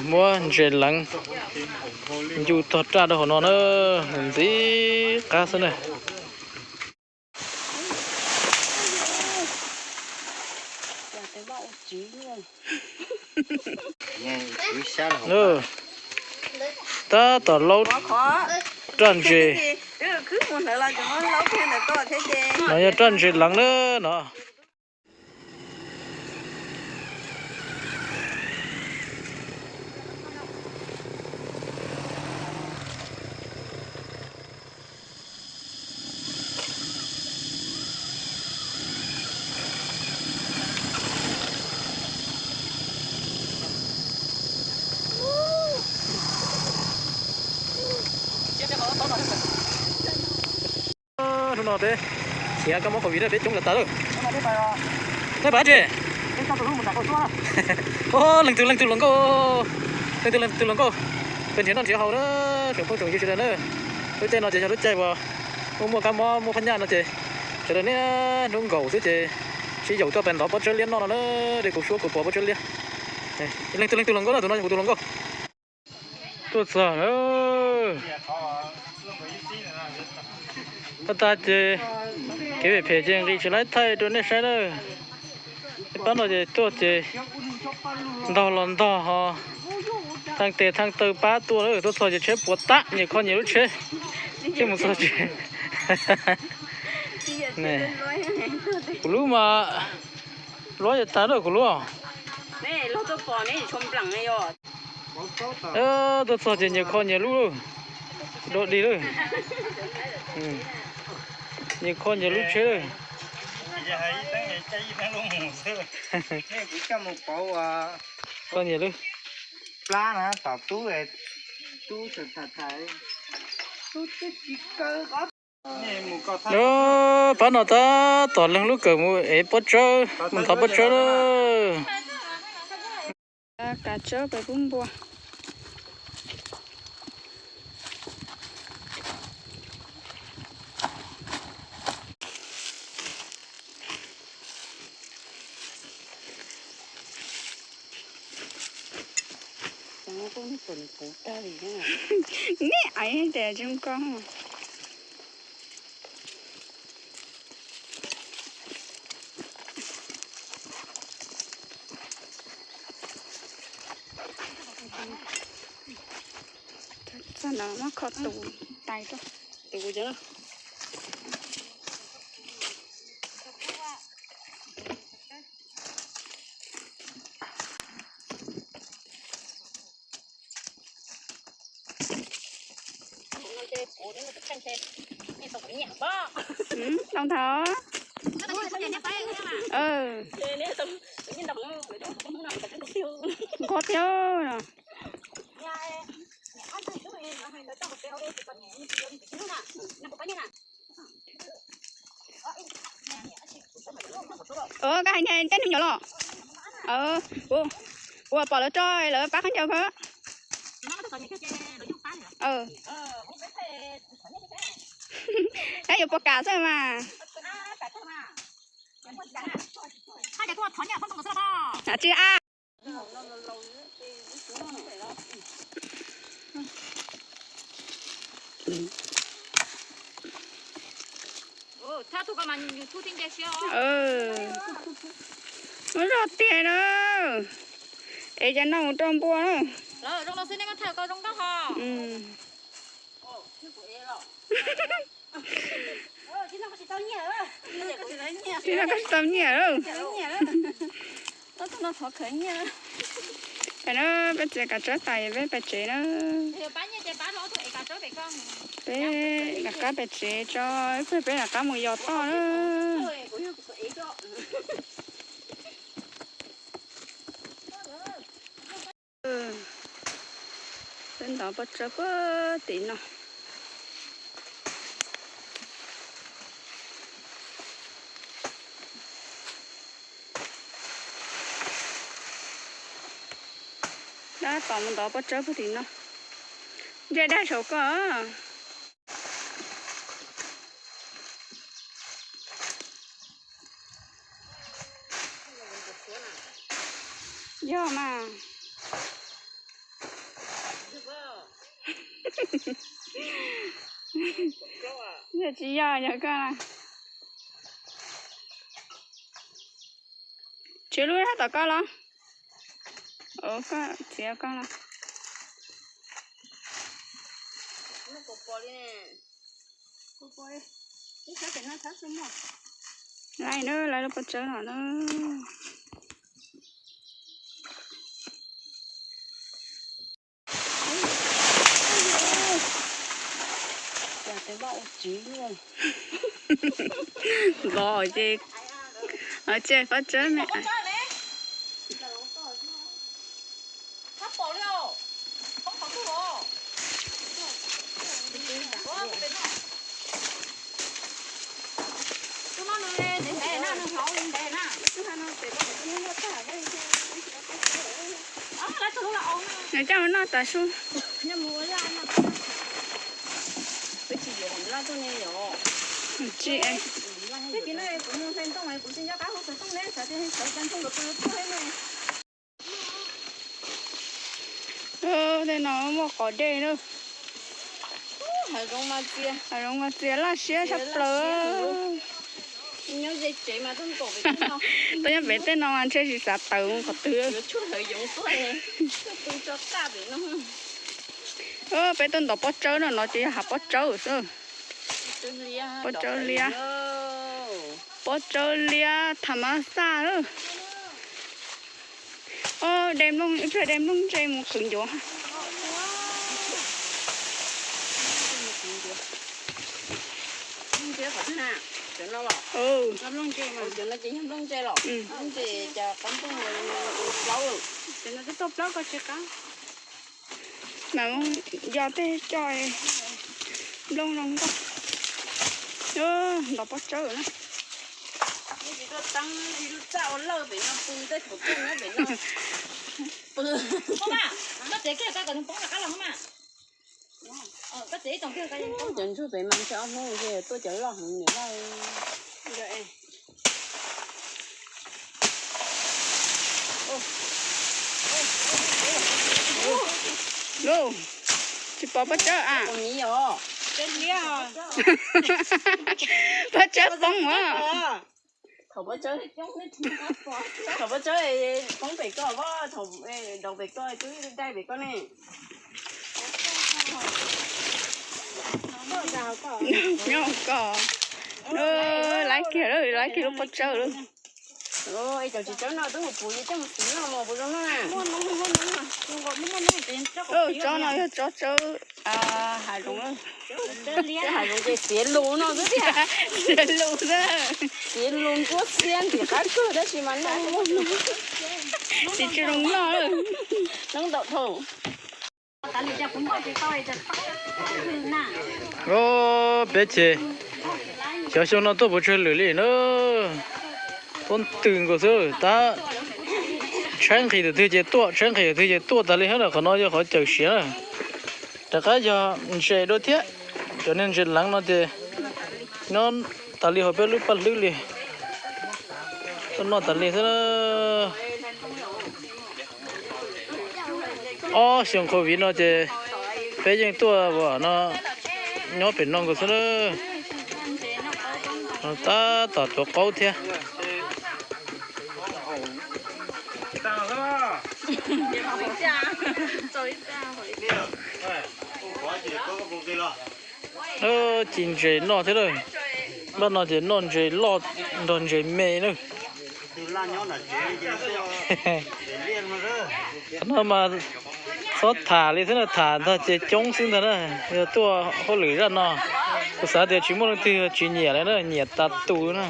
Muab ntses leev ncu tog raj rau hauv no na, ntxim qab xwb na. Tab tom laub raj ntses. No yog raj ntses leev na no. Hnub no peb khiav kab mob covid na peb coob tas tas lawm. Nej pab tsi? Leej twg leej twg hluas nkauj, leej twg leej twg hluas nkauj, peb nrhiav noj nrhiav haus na, tsoom phooj tsoom ywg sawv daws na. Lub caij no ces yog lub caij uas muaj muaj kab mob muaj phab nyaj no ces sawv daws niaj hnub nkaum xwb ces sib yaum tuaj pem ntov pob tsawb liab noj no na. Kuv suab kuv pom pob tsawb liab. Leej twg leej twg hluas nkauj no, tus no yog kuv tus hluas nkauj. Tuaj txog na. Tag tag ces kev phem phem ces nqis tsis laib thaij rau nej saib na. Pab no ces tuaj ces ntog los ntog ho, thaj tes thaj taw pab tuaj na. Tuaj txog ces tsheb puas tag, nyias kho nyias lub tsheb, tsheb mus txog tsev. Kuv lub mas luab yuav tag lawm kuv lub. Tuaj txog ces nyias kho nyias lub lawm, dog dig lawm. Nyias kho nyias lub tsheb lawm. Kho nyias lub. Pab no tab tom leeg lub kawm mus ev pob tsawb, mus thov pob tsawb lawm. Kav tsawb pem pub npua. Nej aiv tias zoo koj. Txog no muab kho tus tais rau. Tus kuv cov. Tau nthav. Nqos thiab. Koj hais niag tej neeg nyob los. Ua pom lawv tso lawv pab khaub ncaws kawg. Tab yuav puas kam xwb mas. Tsis a. Muab zog tiag na. Es cov no mus rau npua na. Tsis no koj tsis tau nyiaj lawm. Tam no peb txiav kav tsawb tas peb pais tsev na. Peb rov qab pais tsev tso, peb rov qab mus yos toj na. Ntov pob tsawb puag tim no. Dab tom mus ntov pob tsawb puag tim no. Ntsej dab saum koj. Yog mas. Yog tsis yog yog koj. Tsis lub dab tom koj los? Koj txiav koj los. Laiv na, laiv lub pob tsawb no na. Los ces, ces pob tsawb me. Nws coj mus noj tas su. Tsis. Tej no muaj qos dej na. Hav zoov mas txias laj siab tshaj plaws. Tuaj nyob pem tej no mas ntshe tsis xav tawm mus qhov twg. Peb tuaj ntov pob tsawb no, no ces yog hav pob tsawb xwb. Pob tsawb liab, pob tsawb liab tham mas xaj lawm. Ob, de nplooj, ib pliag de nplooj ntse mus qhwv ncuav. Mas yog tej coj nplooj no nkoj. Ntov pob tsawb na. Cov ntsuag pem mas ntshe ob Hmoob ntshe tuaj cov loj heev niam loj. Tsis pom pob tsawb a? Pob tsawb poob as. Thaum pob tsawb poob pem koj, thaum daus pem koj twb dai pem koj ne. Nyob koj, laiv kiag, laiv kiag lub pob tsawb lawm. Cov tsis tsaub no twb mus puv, coj mus xwb no mas puas zoo no na? Tsob no yog tsob tsawb hav zoov. Hav zoov ces xiav lus no xwb tiag. Xiav lus xwb. Xiav lus nkuab xiab ntim qab kawg tab sis mas noj tsis tshua zoo noj. Noob ntaum dhau. Peb ces xyov xyoo no tuaj puas tsawg lwm li na. Tuaj ntws nkaus xwb tab. Tshaib nqhis tus twg ces tuaj, tshaib nqhis tus twg ces tuaj tas li hab na. Qhov no yog qhov cawm siav na. Rov qab yog ntses dua thiab. Cov niag ntses leev no ces nyob tas li hauv peb lub paj hlwb li. Tuaj noj tas li xwb. Ob xyoo covid no ces peb yeej tuaj ua no nyob pem no nkaus xwb na. Tab tom tuav qaub thiab. Ci ntses noj thiab lawm. Npaj no ces noj ntses loj nrog ntses me na. Qhov no mas txhob tham li xwb na, tham ntag ces coob xwb ntag na. Yog tuaj hauj lwm zaj no, kuv xav tias tsis muaj leej twg tsis nyiam li na, nyiam tas tus na.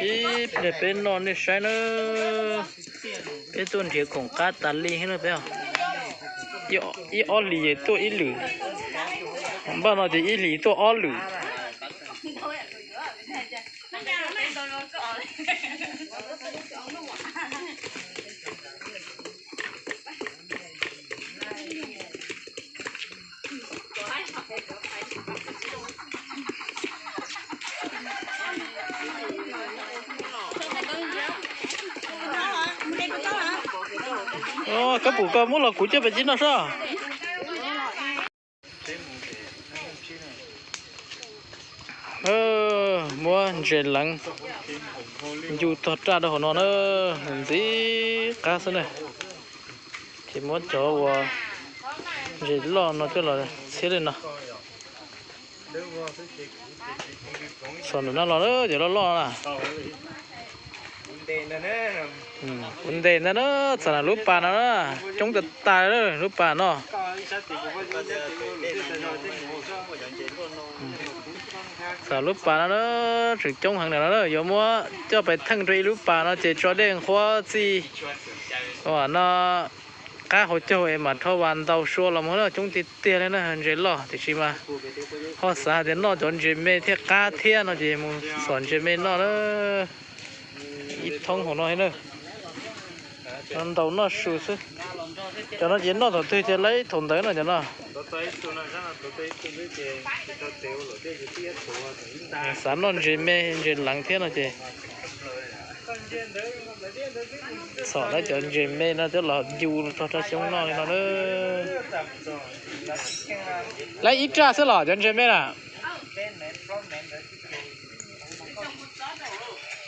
Ib pliag peb noj nej saib na, peb tuaj nrhiav khoom qab tas li na peb. Ib ob hlis tuaj ib lwm, npaj no ces ib hlis tuaj ob lwm. Koj pum koj muab los kuv coj peb cia noj soj. Muab ntses leev ncu tog raj rau hauv no na, ntxim qab xwb na. Ces muab cov uas ntses loj no coj los txhiab li no. Xom ntawm no los cov loj loj na. Kuv ntes ntag na, txog lub pas no na, coob tas tas lub pas no. Txog lub pas no na, tseem coob heev ntawm no na, yuav muab coj pais theej rau ib lub pas no ces tso dej nqhuab txij no qab hauv caug es mam rho vas ntaus sua los mus na, coob tiag tiag li na, ntses loj tiam sis mas ho xav hais tias noj cov ntses me thiaj qab thiab no ces mus xom ntses me noj na. Ib thoob hauv no na, ntaus noj su xwb. Cov no ces noj thaum twg ces laib thaum ntawd no cov no. Xav noj ntses me ntses leev thiab no ces txhom lawv cov ntses me no coj los ncu rau raj xyoob noj li no na. Laib ib raj xwb los cov ntses me na.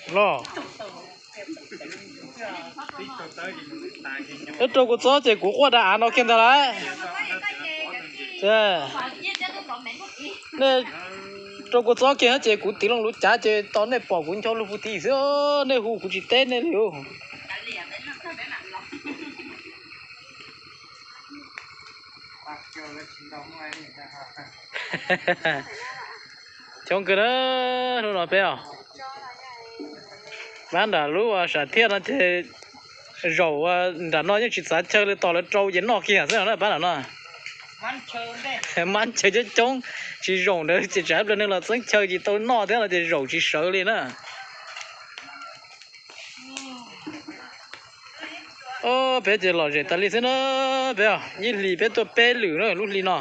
Los, rau kuv txob ces kuv quaj da av no kiag ntag lauj. Nej rau kuv txob kiag ces kuv tiv loo lub cav ces tos nej pom kuv ncho lug puag tim xwb, nej hu kuv tsis teb nej li. Coob kawg na, hnub no peb os. Pab nram lub sam thiaj no ces zaum nram no yeej tsis txav chaw li, tos lawv rau ces noj kiag xwb na pab nram no. Mab chaw coob coob, tsis zaum ntawd ces tsam ib pliag neeg los txeeb chaw tsis tau noj thiab no ces zaum tsis sawv li na. Peb ces lom zem tas li xwb na. Peb ib hlis peb tuaj peb lwm na lub hli no.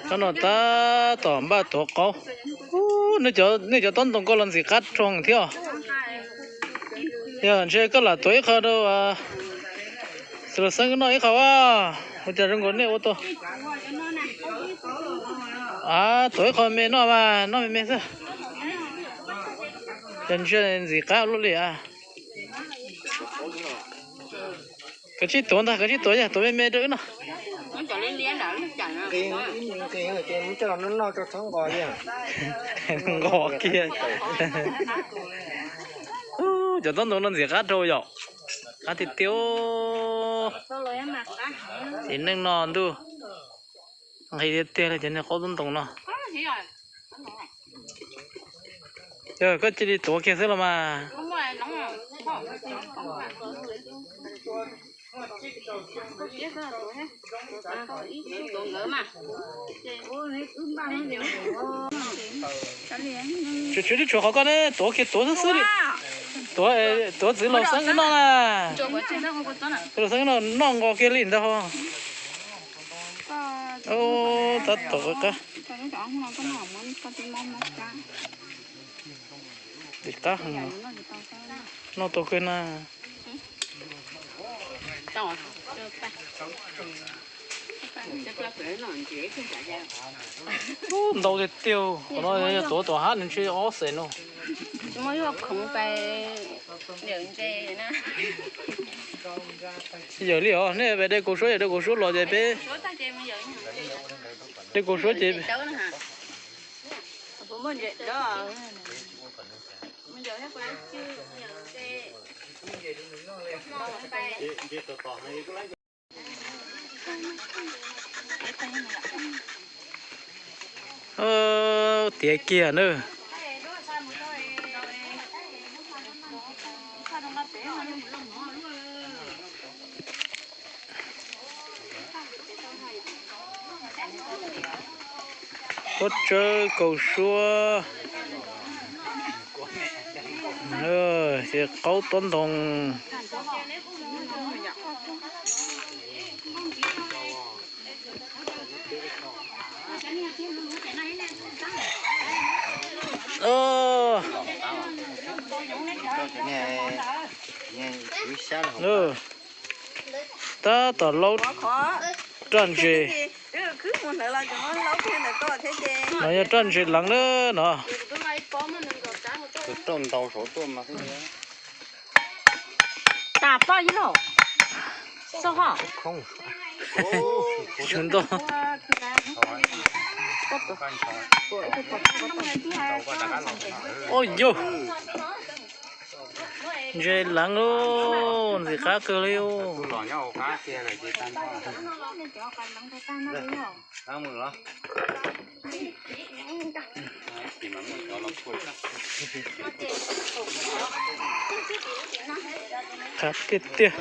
Tsob no tab tom npaj tuav qaub. Nej cov tob ntoo koj los ntxim qab rau thiab. Yog ntshe koj lam tuav ib qho rau Xeeb noj ib qho a. Ua cas zoo nkaus nej ua tau. Tuav ib qho me noj mas noj me me xwb. Yog ntshe ntxim qab luaj li a. Kav tsij tuav ntag, kav tsij tuav, yog tuav me me rau wb noj. Nqos kiag. Cov tob ntoo no ntxim qab rau yom. Qab tiag tiag. Ces neej no ntuj nqhis tiag tiag li cov niag qaub tob ntoo no. Yog koj cia li tuav kiag xwb los mas. Tshuav tshuav qhov koj ne, tuav kiag tuav xwb xwb li. Tuav, tuav txiv laus Xeeb noj na. Txiv laus Xeeb noj nqos kiag li ntag ho. Tab tom qab. Qab heev, noj tau kawg na. Ntau tiag tiag, qhov no yog tuav tom hab nws ntshe ob xees no. Yawm li os, nej de kaus suab, yawm de kaus suab los ces peb de kaus suab ces Tiav kiag na. Pob tsawb kaus suab, qaub tob ntoo. Tab tom laub raj ntses. No yog raj ntses leev na no. Tas poj ib los xo ho. Ua yog ntses leev lauj, ntxim qab kawg li. Qab tiag tiag.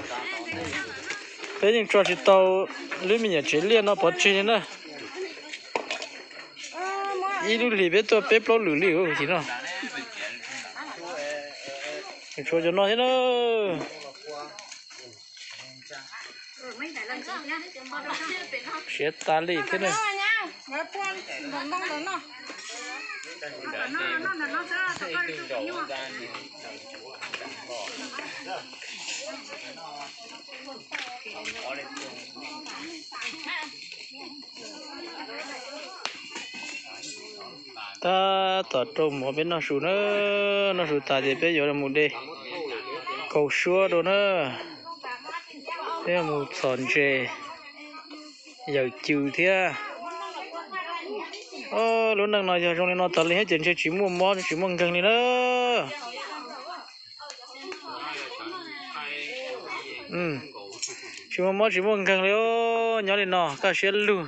Peb yeej tso tsis tau lub me nyuam tsev liaj no pov tseg li na. Ib lub hlis peb tuaj peb plaub lwm li tim no. Tshuav cov no thiab na. Siav tas li thiab na. Tab tom rau mov peb noj su na, noj su tas ces peb yuav mus de kaus suab rau na, peb yuav mus txhom ntses yawm cws thiab. Lub neej no yog zoo li no tas li thiab ces ntshe tsis muaj mob tsis muaj nkeeg li na. Tsis muaj mob tsis muaj nkeeg li, nyob li no kaj siab lug.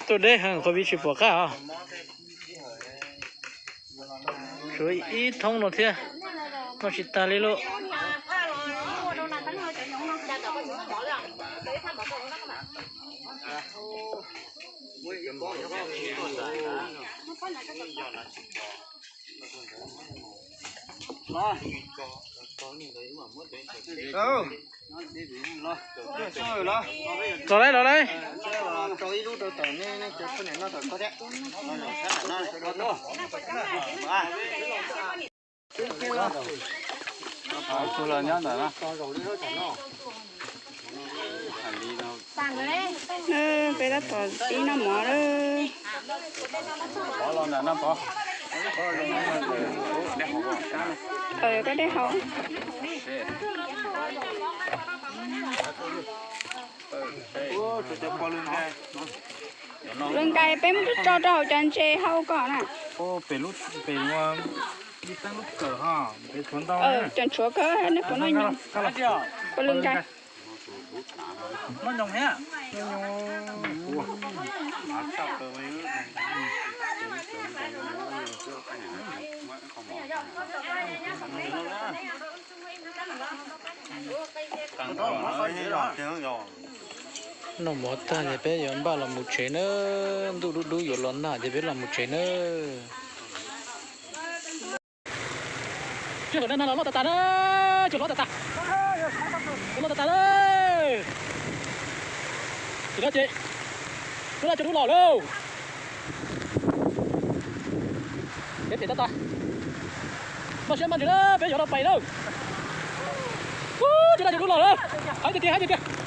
Tuaj deb heev, covid tsis pom qab os. Tshuav ib thoob no thiab, noj tsis tag li lauj. Los lauj, los lauj. Peb tab tom pib noj mov lawm. Koj dej haus. Lwm nkais peb muab tso rau hauv cov ntses hau kom na. Cov ntshuav kawg nej puas noj nyoos? Puas lwm nkais? Noj mov tag ces peb yuav npaj los mus tsev nawb. Ntuj dub dub yuav los nag ces peb los mus tsev nawb. Tsuas hlob tas tas na, tsuas hlob tas tas, tsuas hlob tas tas na. Ces no ces, no ces dub los lauj. Peb pem tab tas. Npaj siab npaj ntsws na, peb yuav rau pais lawm. Ub, tsuas no ces dub los lawm. Haib tiag tiag, haib tiag tiag.